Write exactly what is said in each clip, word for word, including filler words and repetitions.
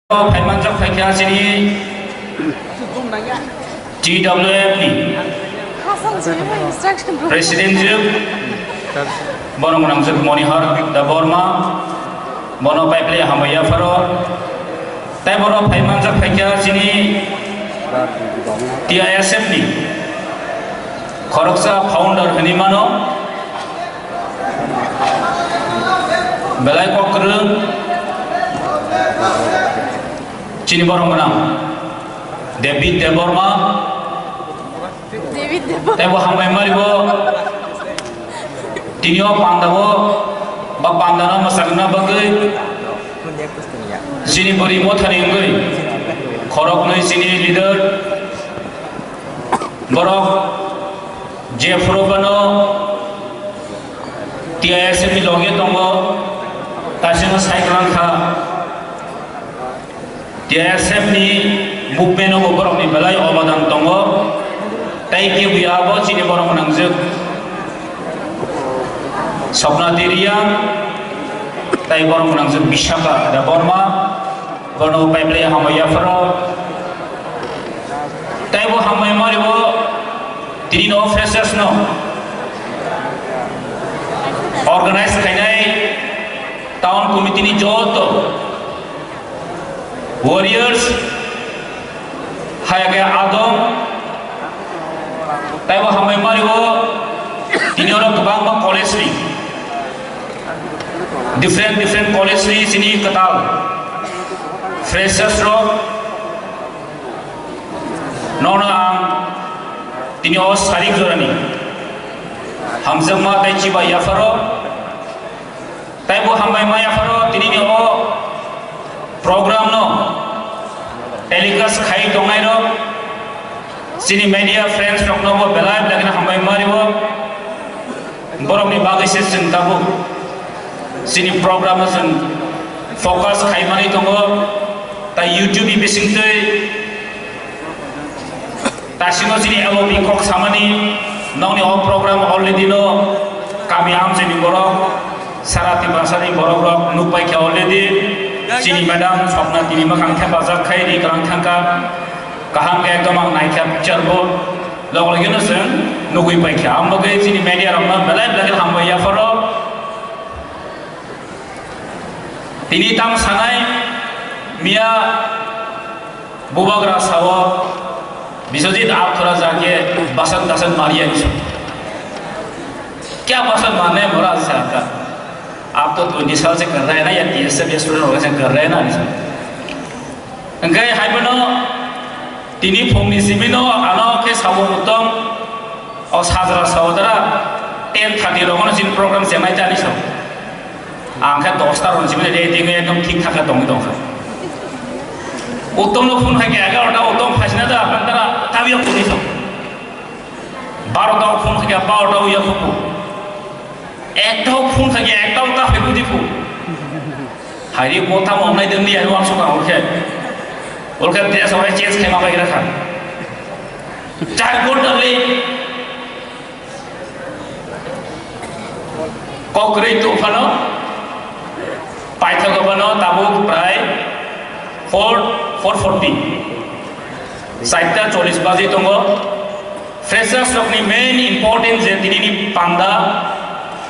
Phaimanjak phaikha chini T W F ni President jwk, bono gwnangjwk Monihar Debbarma, bono paiple hambai yapharo. Tei bono phaimanjak phaikha chini T I S F ni khoroksa founder hwnwi mano. Belai kok kwrwng chini borok gwnang David Debbarma. David Debbarma. Tei bo hambai mari bo tini o panda o ba panda no mwsakna bagwi chini bwrwi mothani wngwi khoroknwi chini leader borok jephuru phano T I S F ni loge tongo, kaisa no sai kwlang kha. T I S F ni movement o borok ni belai obodan tongo. Tai kebo ya abo chini borok gwnangjwk Swapna Dei Reang, tai borok gwnangjwk Vishaka Debbarma. Bono paiple hambai yapharo. Tei bo hambai mari bo tini no freshers no organize khainai town committee ni joto warriors, hayake adong. Tei bo hambai mari bo tini oro kwbangma college ni different different college ni chini kwtal freshers rok nono ang tini o sarik jorani hamjakma tei chiba yapharo tei bo hambai ma yapharo tini ni o program no telecast khai tongnai rok chini media friends rok no bo belai belai no hambai ma rio. Borokni bagwi se chwng tabuk chini program o chwng focus khaimani tongo, tai YouTube ni bisingtwi tasingo chini L O B kok samani nokni o program already no kami amchaini borok sara Tiprasani borok rok nukpai kha already. Chini madam Swapna tini mwkhang thepajak khai ri kwlang thangkha. Kaham khe ekdom ang naikha picture bo. Log logino chwng nugwi paikha. Ang bagwi chini media rokno belai belai khe hambai yapharo. Tini tamo sanai miya bubagra sao Biswajit Apthora jake basan tasan mariya ni. Kya basan marne mora aisa ka? Aap to twenty saal se kar rahe na ya T S F ya student hoga se kar rahe na ni. Hingke hai bono tini phungni simino ano khe sabo Uttom, o sajra saodra ten thirty rogono chini program chengnai tani sao. Ang khe dosta roni simino ready wngwi ekdom thik thak khe tongwi tongkha. Uttomno phone hai khe egarota Uttom phaisina da apantara tabiya phone ni sao. Barota phone hai khe barota uya phuku. Ekta phone hai khe ekta uta hai budi phu. Hairi bo tamo wngnai dengli, hairi wansuk ang ulkhe. Ulkhe dress hwnwi change khaima bai rakha. Char ghonta le kok kwrwi tong phano, paithak phano tabuk prai four, four forty. Chaita chollish baji tongo. Freshers rokni main important je tinini panda,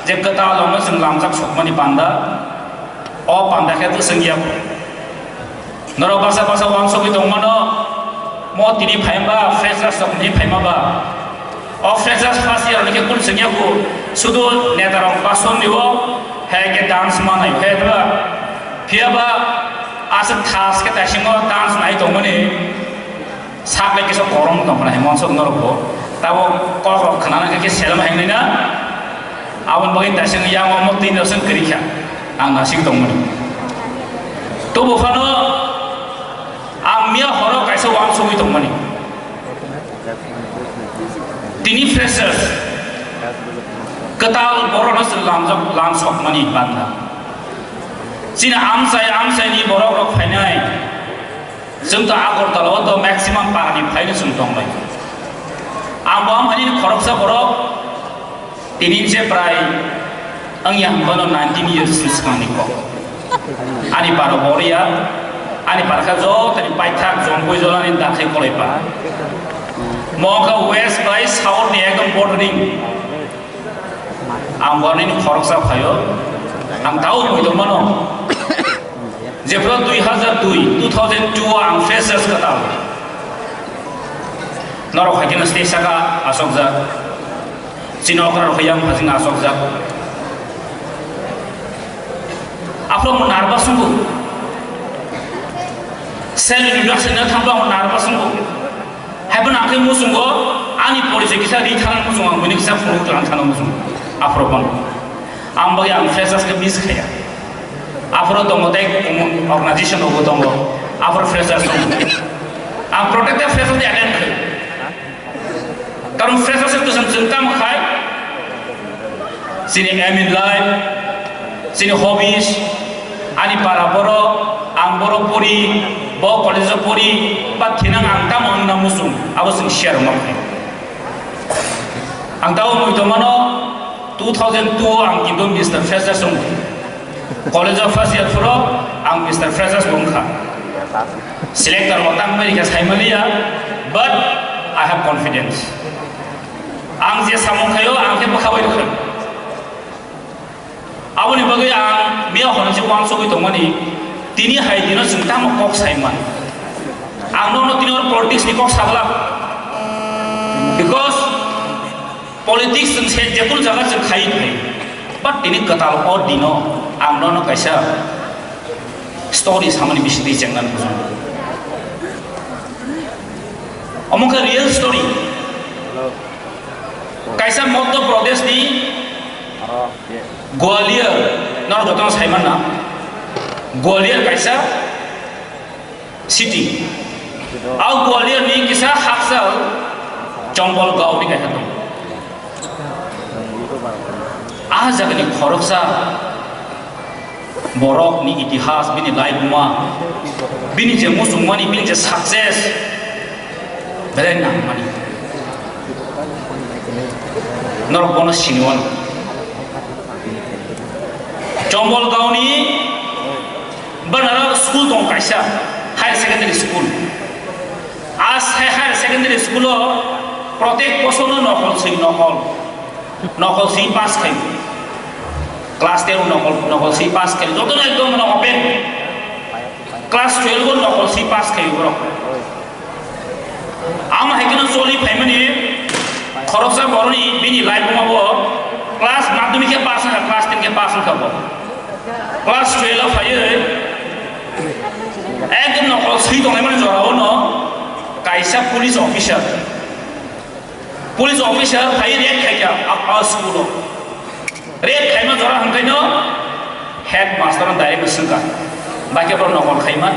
je kwtal rokno chwng lamjak sokmani panda, o panda khe bwswng ya. Norok basa basa wansugwi tongmano, mo tini phaima ba, freshers rok tini phaima ba. O freshers first year ni khe kun chwng ya kho, sudu neta rok pason ni o, hai khe dance manai, hai ba. Phiya ba aswk thas khe taisingo dance nai tongmani. Sak bai kisa korom tong khna himon sok norok bo. Tabo kok rok khna na khe selem hai nai na. Abon bagwi taising yang omo tin rok seng kri kha. Ang nasing tong mani. To bo phano ang miya horo kaisa wang sogwi tong mani. Tini freshers. Kwtal borok no se lamjak lam sok mani banda. Chini amchai amchai ni borok rok phainai. Chwng to Agartala o to maximum para ni phaino chwng tong bai. Ang bo amhani khoroksa borok tini je prai ang yang bono nineteen years ni swkang ni kok. Ani para bo riya, Ani barkha jotoni paithak jongkui jolani dakhai kolaipa. Mokha west bai south ni ekdom bordering. Ang bornini khoroksa phaio. Ang tao mui tongmano. Jephru dui hazar dui, two thousand two o ang freshers kwtal. Norok hai kheno stage saka asokjak. Chini okra rok yang phasing asokjak. Aphro mo nervous wngkho. Self introduction na thangba mo nervous wngkho. Haibo nang khe muchungo ani porichoi kisa ri thana muchungo, ang buini kisa phone tlang thana muchungo. Aphro phone. Ang bagwi ang freshers khe miss khaya. Aphro tongo tei organization rogo tongo. Aphro freshers tongo. Ang protected freshers ni attend khe. Karon freshers ni twisang chwng tamo khai. Chini aim in life, chini hobbies, ani para borok, ang borok pori, bo college o pori, ba thinang ang tamo wngna muchung, abo chwng share wngma khe. Ang tamo mui tongmano two thousand two o ang kintu Mister Freshers wngkha. College o first year phuru ang Mister Freshers wngkha. Selector bo tangmani khe saimaliya, but I have confidence. Ang je samung khaio, ang khe bwkha bai rwkha. Aboni bagwi ang miya hwnwi se uansugwi tongmani, tini hai dino chwng tamo kok saiman. Ang nono tini hor politics ni kok sagla. Because politics chwng se jekunu jaga chwng khai khai. But tini kwtal o dino ang nono kaisa story samani bisingtwi chengna nukjagao. Omo khe real story. Kaisa Madhya Pradesh ni Gwalior, norok jotono saiman na. Gwalior kaisa city. Au Gwalior ni kisa hakchal Chombol Gaon ni kaisa tongo. Ah jaga ni khoroksa borok ni itihas, bini laibuma, bini je muchungmani, bini je success, belai nangmani. Norok bono siniwano. Chombol Gaon ni Banara school tong kaisa, higher secondary school. A se higher secondary school o protek bosor no nokol swi nokol. Nokol swi pass khai. Class ten o nokol, nokol swi pass khai. Joto no ekdom no open. Class twelve o nokol swi pass khai borok. Ama hai kheno choli phaimani khoroksa boroni bini life bo class madhyamik khe pass wngkha, class ten khe pass wngkha bo. Class twelve o phaiwi ekdom nokol swi tongnaimani jorao no kaisa police officer, police officer phaiwi raid khaikha a, a school o. Raid khaima jora hwnkhaino headmaster no direct swngkha, "Bai khe borok nokol khaima?"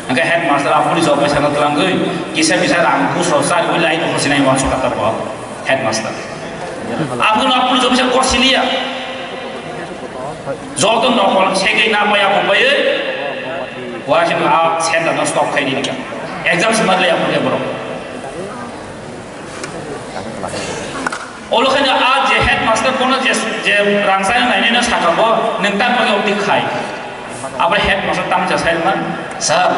Hwnkhe headmaster a police officer no twlangwi kisa misa rang kusro chariwi lai tongkha sinai uansukha tabuk headmaster. Abono a police officer kok siliya. Joto nokol segwi na paiya bo paiwi uaisino a center no stop khai di kha. Exam swmar le aphuru khe borok. Olo khe a je headmaster bono je, je rangchakno nainai no sakha bo, "Nwng tamo khe obdi khai?" Abo headmaster tamo cha sai man, "Sir,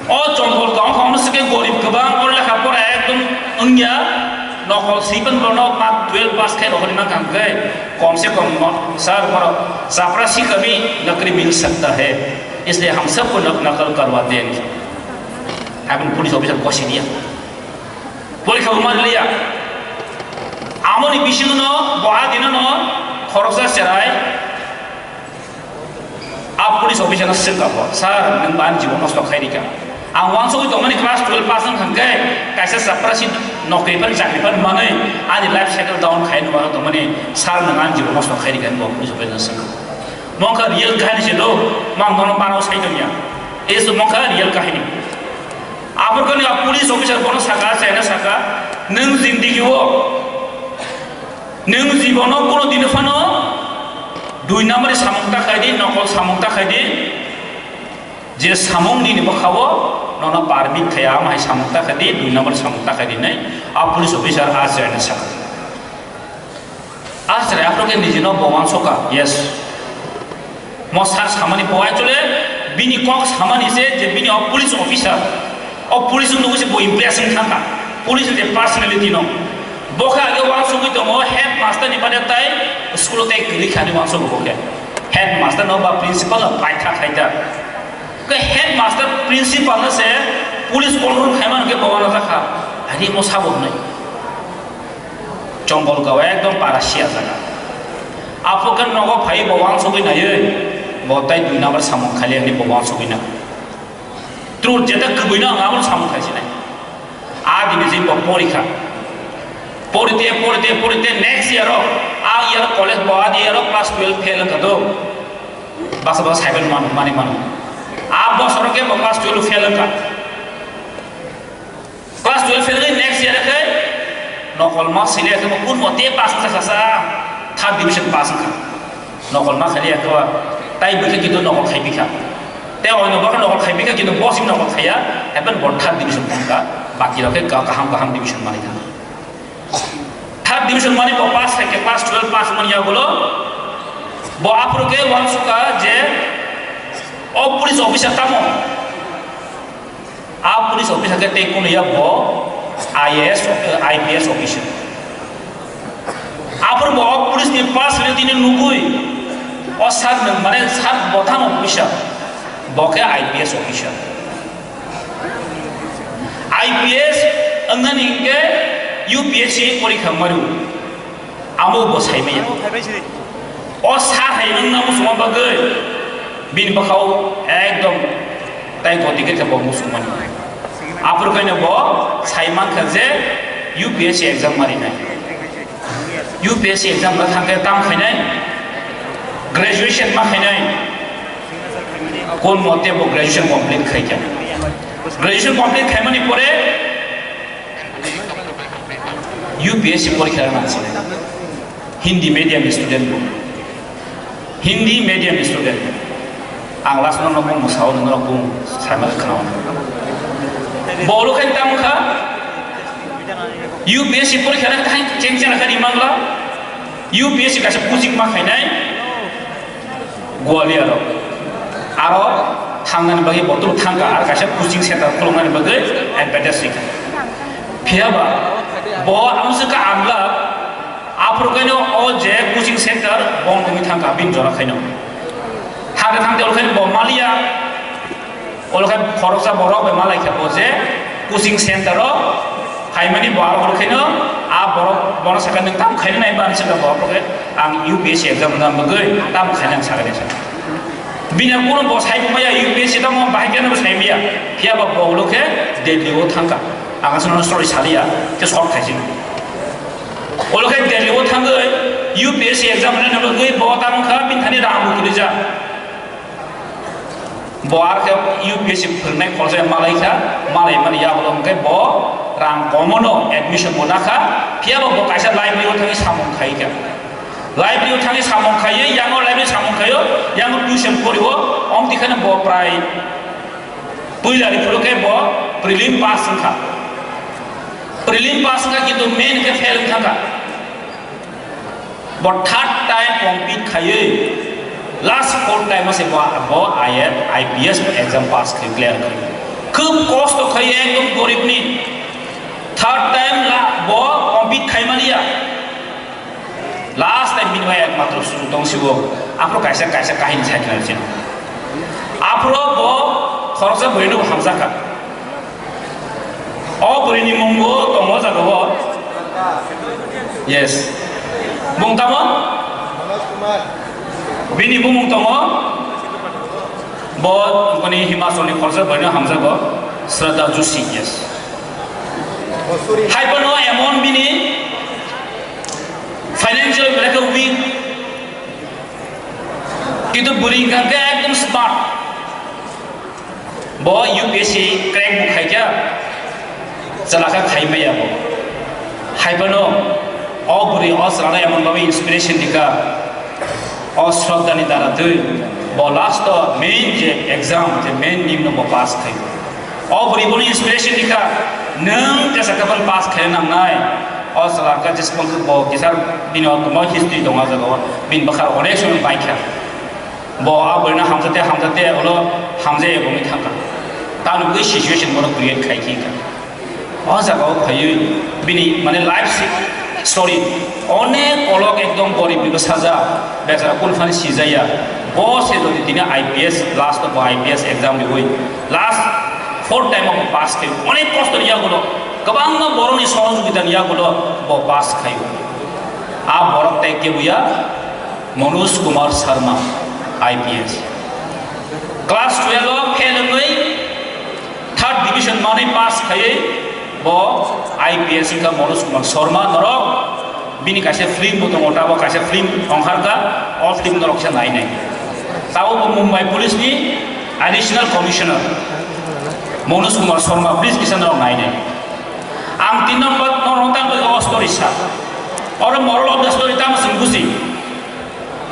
o Chombol Gaon khe ono swkhe gorib kwbang, o lekha pora ekdom wngya, nokol swi phan bono class twelve pass khai rohorwi mankha hwnkhe, kom se kom no, sir, borok chaprasi ka bhi nakri mil sakta hai, isliye hum sabko nak-, nakal karwa denge." Aboni police officer gosi diya. Porikha bo manliya. Amoni bisingo no bo a dino no khoroksa cherai a police officer no swngkha bo, "Sir, nwng bo ani jibon nosto khai rikha. Ang uansugwi tongmani class twelve pass wngkha hwnkhe kaisa chaprasi nokri phan chakri phan manwi ani life settle down khai nw tongmani, sir, nwng ani jibon nosto khai rikha," bo police officer no swngkha. Mokha real kahini se do, mang nono banao sai tongya. Eso mokha real kahini. Aborokni a police officer bono saka, chaina saka, "Nwng jindigi o, nwng jibono kuno dino phano dui number samung ta khai di, nokol samung ta khai di, je samung nini bwkha o nono permit khaya, amhai samung ta khai di, dui number samung ta khai di," hinwi a police officer a chaina saka. Asre aphuru khe nijino bo uansukha, yes. Mo sir samani bo actually Bini kok samani se je bini o police officer, o police nugwi se bo impress wng thangkha, police ni je personality no. Bo khe age uansugwi tongo headmaster ni bade tai school o tei kwrwi kha hinwi uansugo bo khe. Headmaster no ba principal no paitha khaida. Khe headmaster principal no se police control khaimano khe bo uanajak kha. Hari mo sabo hwnwi. Chongol gao ekdom para sia jaga. Apo khe nogo phai bo uansugwi naiwi bo tai dui number samung khaili hinwi bo uansugwi na. Truth jeta kwbwino ang abo samung khai sinai. A dini je bo porikha. Porite, porite, porite next year o, a year o college bo, a year o class twelve fail wngkha do. Basa basa cyber manu, mani manu. A bosoro khe bo class twelve fail wngkha. Class twelve fail wngwi next year khe nokol ma sile khe bo kun mote pass wngkha sa, third division pass wngkha. Nokol ma sile khe bo tai bwkhe kintu nokol khai bikha. Te oino bo khe nokol khai bikha kintu bo sim nokol khaiya, happen bo third division wngkha, baki rok khe ka-, kaham kaham division mani kha. Third division mani bo pass khai khe class twelve pass mani ya bolo bo aphuru khe uansukha je o police officer tamo. A police officer khe tei kunu ya bo I A S, I P S officer. Aphuru bo o police ni personality ni nugwi o sir nwng mane sir botham officer, bo khe I P S officer. I P S wngnani hinkhe U P S C porikha maru. Amo bo saimaya. O sa hai wngna muchungma bagwi bini bwkhao ekdom tai goti khe bo muchungmani. Aphuru khaino bo sai mankha je U P S C exam marinai. U P S C exam ma thangkhe tam khainai, graduation ma khainai. Kon mote bo graduation complete khaikha. Graduation complete khaimani pore U P S C porikha rwna se Hindi medium student bo. Hindi medium student. Ang last no nokbo mwsao nokbo saima khna. Bolo khe tamo kha U P S C porikha rwna thang cheng cheng kha rimangla. U P S C kaisa coaching ma khainai. Gwalior o. Aro thangnani bagwi bothoro thangkha, aro kaisa coaching center khuluknani bagwi advertise rikha. Phiyaba bo amswkha amla aphuru khaino o je coaching center bong wngwi thangkha bini jora khaino. Thangte thangte olo khaino bo maliya. Olo khai khoroksa borok bai malai khe bo je coaching center o phaimani bo aro hor khaino a borok bono sakha nwng tam khaina nai bani sakha bo khe ang U P S C exam na bagwi tam khaina ang sakha nai sakha. Bini kuno bo sai maya U P S C tamo bahai khe no sai maya. Phiya ba bo olo khe Delhi o thangkha. Ang aswk no story saliya khe short khaising. Olo khe Delhi o thangwi U P S C exam na bagwi bo tam kha bini thani rang bo kwrwija. Bo ar khe U P S C phwrwngnai khoroksa malai kha, malai mani yagulo hwnkhe bo rang komono admission bo nakha, phiyaba bo kaisa library o thangwi samung khai kha. Library o thangwi samung khaiwi, yango library samung khaio, yango tuition porio, omtwi kheno bo prai puila ri phuru khe bo prelim pass wngkha. Prelim pass wngkha kintu main khe fail wngkha kha. Bo third time compete khaiwi last fourth time o se bo, bo I A S, I P S exam pass khai clear khai. Khub kosto khai ekdom gorib ni. Third time la bo compete khai maliya. Last time bini bai ekmatro sujuk tong sibo. Aphuru kaisa kaisa kahini sai khlai sino. Aphuru bo khoroksa bwrwi no hamjakha. O bwrwini mungbo tongo jaga o. Yes. Mung tamo? Bini bumung tongo. Bo boni Himachal ni khoroksa bwrwino hamjago. Shraddha Joshi, yes. Hai phano emon bini financial belai khe weak. Kintu bwrwi hwnkha khe ekdom smart. Bo U P S C crack bo khaikha, chwla khe khai maya bo. Hai phano o bwrwi o chwlano emon bhabe inspiration rikha, o Shraddha ni dara twi bo last o main je exam, je main nimno bo pass khai. O bwrwi bono inspiration rikha, nwng tesa khe pass khai nangnai. O chwla khe jesbon khe bo kisar bini o kwma history tongo o jaga o, bini bwkha onek somoi baikha. Bo a borino hamjate hamjate ulo hamjaya wngwi thangkha. Tamni bagwi situation bono create khai khe kha. O jaga o phaiwi bini mane life si-, story onek olok ekdom gorib ni bwsaja, bechara kunu phani sijaya. Bo se jodi tini I P S, last bo I P S exam riwi last fourth time o pass khai onek kosto ni yagulo, kwbangma borokni sohojogita ni yagulo bo pass khai. A borok tei kebuya Manoj Kumar Sharma, I P S. Class twelve o fail wngwi third division manwi pass khaiwi bo I P S wngkha Manoj Kumar Sharma. Norok bini kaisa film bo tongo, tabo kaisa film ongkharkha, o film norok kisa nainai. Tabo bo Mumbai Police ni Additional Commissioner Manoj Kumar Sharma, please kisa norok nainai. Ang tin number norok tang o story sa. Oro moral of the story tamo chwng buji.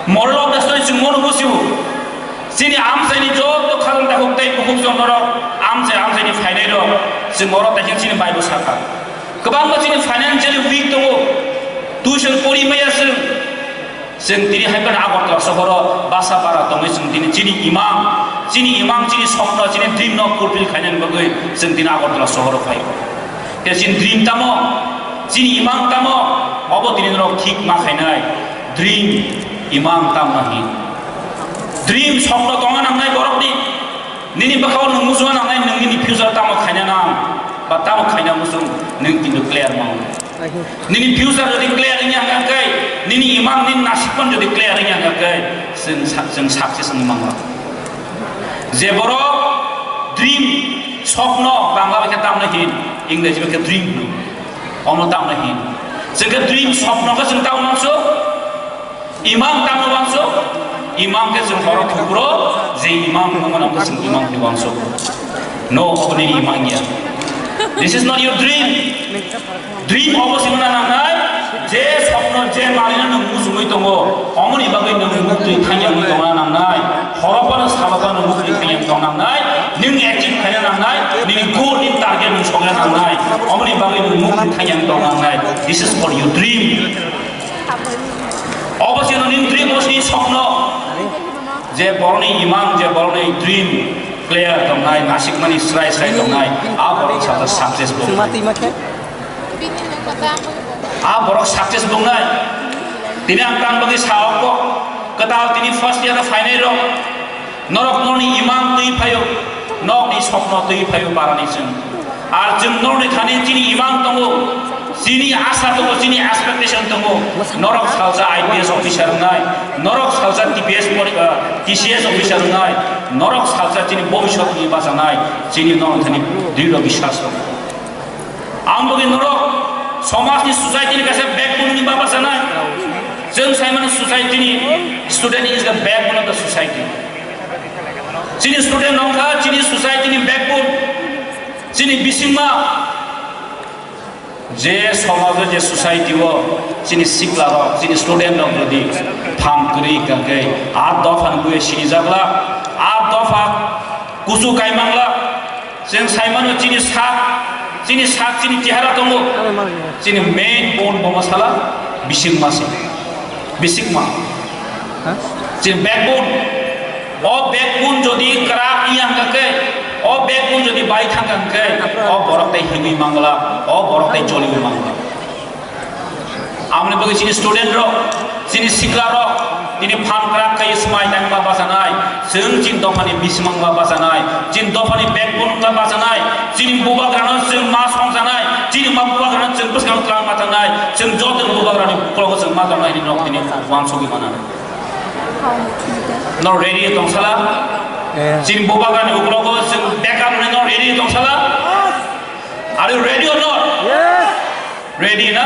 Moral of the story chwng bono bujibo. Chini amchaini joto khajang takhuk tei bukhuk chwng norok amchai amchaini phainairok chwng oro taikhe chini baibo sakha. Kwbangma chini financially weak tongo. Tuition pori maya chwng. Chwng tini hai phano Agartala sohoro basa bara tongwi chwng tini chini imang, chini imang, chini sopno, chini dream no fulfill khainani bagwi chwng tini Agartala sohoro phaio. Tei chini dream tamo, chini imang tamo, obo tini norok thik ma khainai. Dream, imang tamno hin. Dream sopno tongna nangnai borokni. Nini bwkhao nwng muchungna nangnai nwng nini future tamo khaina nang, ba tamo khaina muchung nwng kintu clear mango. Nini future jodi clear wngya hwnkha khe, nini imang nini nasikpan jodi clear wngya hwnkha khe, chwng sa-, chwng success wngwi mango. Je borok dream, sopno Bangla bai khe tamno hin, Ingreji bai khe dream hino. Omo tamno hin. Chwng khe dream, sopno khe chwng tamo mangso. Imang tamo mangso. Imang khe chwng horo thukro, je imang wngmano khe chwng imang hino mangso. No, obo nini imang ya. This is not your dream. Dream obo se wngna nangnai, je sopno, je manwino nwng muchungwi tongo, omoni bagwi nwng muktwi thangya wngwi tongna nangnai, horophano salophano muktwi thangya wngwi tongna nangnai, nwng achieve khaina nangnai, nini goal, nini target nwng sokna nangnai, omoni bagwi nwng muktwi thangya wngwi tongna nangnai. This is for your dream. Obo se nini dream, obo se nini sopno, je borokni imang, je borokni dream clear tongnai, nasikmani srai srai tongnai, a borok sata success bo. Chwng ma twi ma khe? A borok success wngnai. Tini ang tang bagwi sao kok, kwtal tini first year o phainai rok. Norok nokni imang twi phaio, nokni sopno twi phaio barani chwng. Ar chwng norokni thani chini imang tongo, chini asa tongo, chini expectation tongo. Norok salsa I P S officer wngnai, norok salsa T P S pori-, ah, T C S officer wngnai, norok salsa chini bobiswt ni bachanai, chini norok thani dridho biswas tongo. Ang bagwi norok somajni, society ni kaisa backbone ni baba sanai. Chwng saimano society ni student is the backbone of the society. Chini student wngkha chini society ni backbone, chini bisingma. Je somajo, je society o chini sikla rok, chini student rok jodi phang kwrwi hwnkha khe, a dopha ni buya sinijak la, a dopha kuchu kaimang la. Chwng saimano chini sak, chini sak, chini chehara tongo. Chini main bone bo masala bisingma se. Bisingma. Chini backbone. O backbone jodi kwrak wngya hwnkha khe, o backbone jodi bai thangkha hwnkhe, o borok tei himwi mangla, o borok tei choliwi mangla. Aboni bagwi chini student rok, chini sikla rok, tini phan kwrak khai swmai tangma bachanai, chwng chini dophani bismang ma bachanai, chini dophani backbone ma bachanai, chini bubagrano chwng ma songjanai, chini ma bubagrano chwng bwskang twlang ma tangnai, chwng joto bubagrani uklogo chwng ma tongnai hinwi nok tini uansugwi mano. No ready tongsala? Chini bubagrani uklogo chwng backup hinwi no ready tongsala? Are you ready or not? Ready na?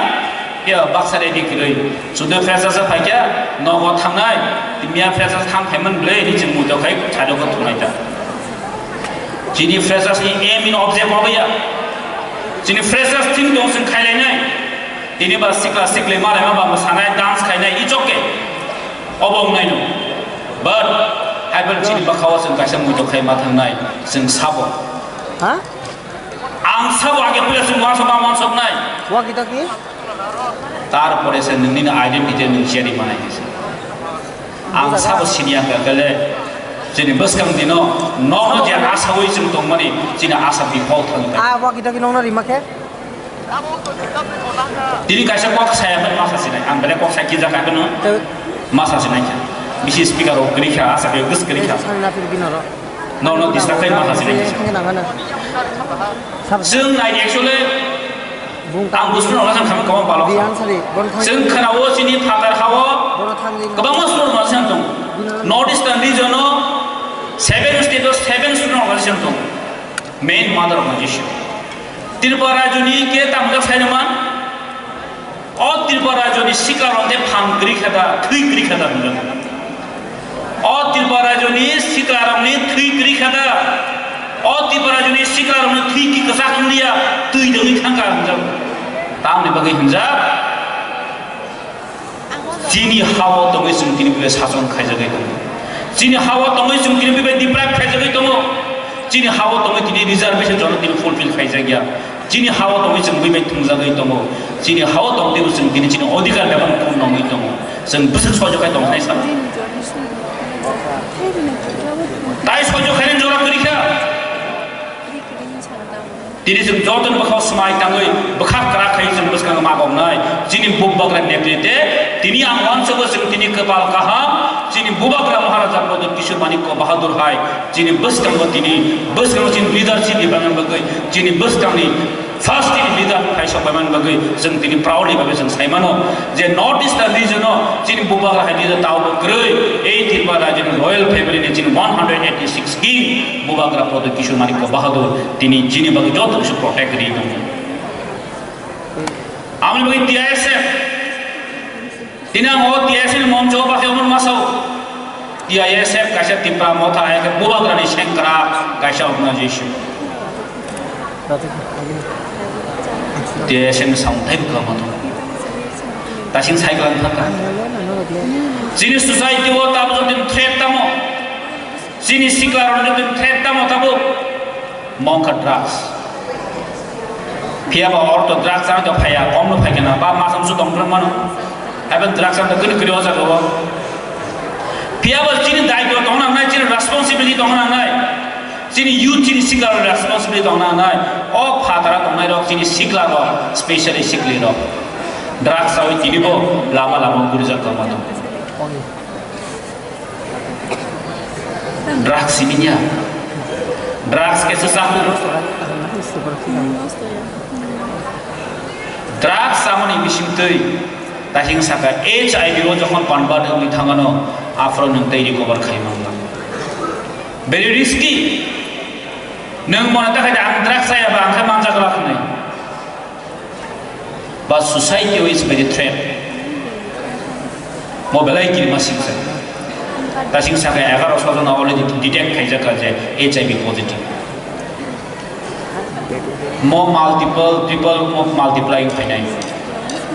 Ya, baksa ready kwrwi. Sudu freshers a phaikya, nogo thangnai. Miya freshers thang phaimani bwlwi, ni chwng muitok khai, thairogo thungnai ta. Chini freshers ni aim in object obo ya. Chini freshers team dong chwng khailainai. Tini ba sikla sikli malaima ba mwsanai, dance khainai, it's okay. Obo wngnai no. But, hai phano chini bwkhao chwng kaisa muitok khai ma thangnai, chwng sabo. Ha? Ang sabo age puila chwng uansukma uansuknai. Walkie talkie? Tarpore se nwngni identity nwng cheri manai se. Ang sabo sini ang kele chini bwskang dino nono je asawi chwng tongmani chini asa bifol thang. Ah, waki doki nongno rima khe? Tini kaisa kok saya masa sinai, ang bele kok saya kinja ka beno masa sinai khe. Bisi speaker rok kri kha, asa ke gus kri kha. Sani na pil binaro. No, no, disturb khai masa sinai khe. Chwng nai actually ang busno rok jang khamwi kwbang balok. Chwng khana o chini phatar hao kwbangma student organization tong. North Eastern region o seven state o seven student organization tong. Main mother organization. Tripura rajyoni ke tamjak sai man. O Tripura rajyoni siklarokni phan kwrwi kha da, thwi kwrwi kha da hwnjak. O Tripura rajyoni siklarokni thwi kwrwi kha da. O Tripura rajyoni siklarokni thwi ki kwchak wng liya, twi dongwi thang kha hwnjak. Tamni bagwi hwnjak? Chini hao tongwi chwng tini bai sason khaijagwi tongo. Chini hao tongwi chwng tini bai deprive khaijagwi tongo. Chini hao tongwi tini reservation jono tini fulfill khaijak ya. Chini hao tongwi chwng bai thwngjagwi tongo. Chini hao tongwi chwng tini chini odhikar bebak kum nongwi tongo. Chwng bwswk sojo khai tongkha sa. Tai sojo khai jora kwrwi kha. Tini chwng joto ni bwkhao swmai tangwi bwkha kwrak khai chwng bwskango ma kok nai. Chini bubagra netrite tini ang uansugo chwng tini kwpal kaham chini bubagra Maharaja Pradyut Kishore Manikya Bahadur hai chini bwskango tini bwskango chini leadership ni bagwi chini bwskangni first chini leader hai sok bai man bagwi chwng tini proudly bagwi chwng sai mano je North Eastern region o chini bubagra hai leader tao bo kwrwi ei Tripura rajyoni royal family ni chini one hundred eighty six king bubagra Pradyut Kishore Manikya Bahadur tini chini bagwi joto kisi protect ri tongo. Amoni bagwi T I S F, tini ang o T I S F ni moncho o bakhe omo masao. T I S F kaisa Tipra Motha hai khe bubagrani sengkra kaisa organization. T I S F ni samung thai bwkha mato. Tasing cycle ang thaka. Chini society o tabuk threat tamo. Chini sikla rok joto threat tamo tabuk. Mongkha drugs. Phiya ba ortho drugs ano to phaya, kom no phai kana, ba masam su tong mano. Haban drugs ano kini kiri o jaga o. Phiya ba chini daityo tong nang nai, chini responsibility tong nang nai. Chini youth chini sikla rok responsibility tong nang nai. O phatara tong nai rok chini sikla rok, specially sikli rok. Drugs awi tini bo lama lama guri jak tong mano. Drugs siminya. Drugs kesa sahu. Drugs samani bising twi. Tahing saka H I V o jokhon convert wngwi thangano, aphuru nwng tei recover khai mangla. Very risky. Nwng mone ta khai ang drugs saya ba ang khai manjak la khnai. But society is very threat. Mo belai kirima siksa. Tasing saka egaroso jona already detect khaijak kha je H I V positive. Mo multiple, triple mo multiply phainai.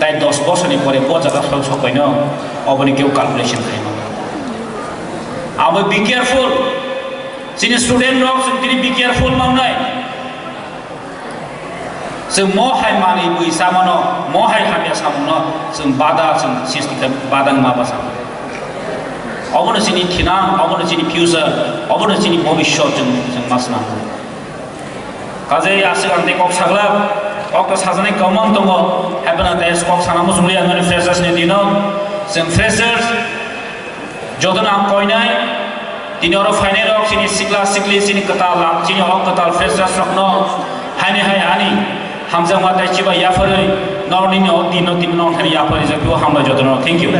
Tai dos bosor ni pore bo jaga sok sok paino, oboni keu calculation khaima. Abo be careful. Chini student rok, chwng tini be careful mangnai. Chwng mo hai manwi bwi chamano, mo hai hamya samungno chwng bada, chwng sisti khe bada wngma bwsa. Obono chini thinang, obono chini future, obono chini bobishyot chwng, chwng ma swnam. Kajei aswk ang tei kok sagla, kok to sajaknai kwbang tongo, haibano tei kok sana muchungli ang freshers ni dino, chwng freshers, Jotono ang koinai, tini oro phainai rok chini sikla sikli chini kwtal ang chini o kwtal freshers rokno haini hai ani hamjakma tei chiba yapharwi norok nini o dino tini nong thani yapharwi jagwi o hambai jotono. Thank you.